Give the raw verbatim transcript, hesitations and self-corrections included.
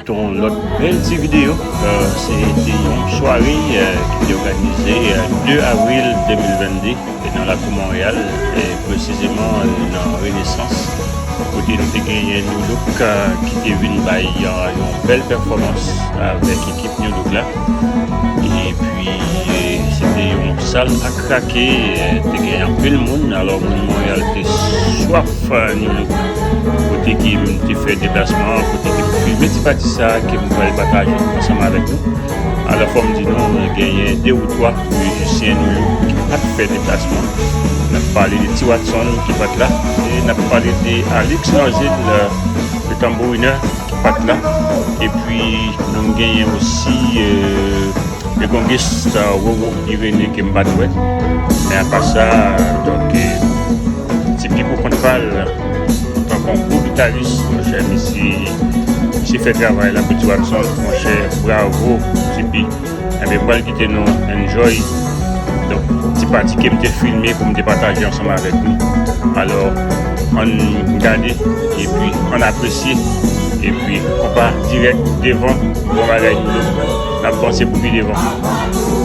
Yon lòt bèl ti videyo. Euh, se te yon sware, euh, ki te òganize, euh, de avril de mil venn de, e nan lakou Monreyal, e presizeman, euh, nan Renesans, kote nou te genyen New Look, euh, ki te vin bay, euh, yon bèl pèfòmans avèk ekip New Look la. Epi, euh, se te yon sal a krake, euh, te gen anpil moun. Alò, moun Monreyal te swaf, euh, New Look. Kote ke m te fè deplasman an, kote ke m filme ti pati sa a ke m pral pataje ansanm avèk nou. Alò, fò m di nou, genyen de ou twa mizisyen New Look ki pa t fè deplasman. N ap pale de Ti Watson ki pa t la, e n ap pale de Alix Nozil, euh, le tambourinè ki pa t la. Epi, nou genyen osi, euh, le gongis, euh, Roro Irénée ke m pa t wè. Men apa sa, donk, euh, Tipi pou kont pa l, antanke yon gwo gitaris, monchè, misye, misye fè travay la pou Ti Watson, monchè, bravo, Tipi. Enben, m pral kite nou enjoy. Donk, ti pati ke m te filme pou m te pataje ansanm avèk nou. Alò, ann gade, epi ann apresye, epi konpa dirèk devan, bon bagay, nou, n ap vanse pou pi devan.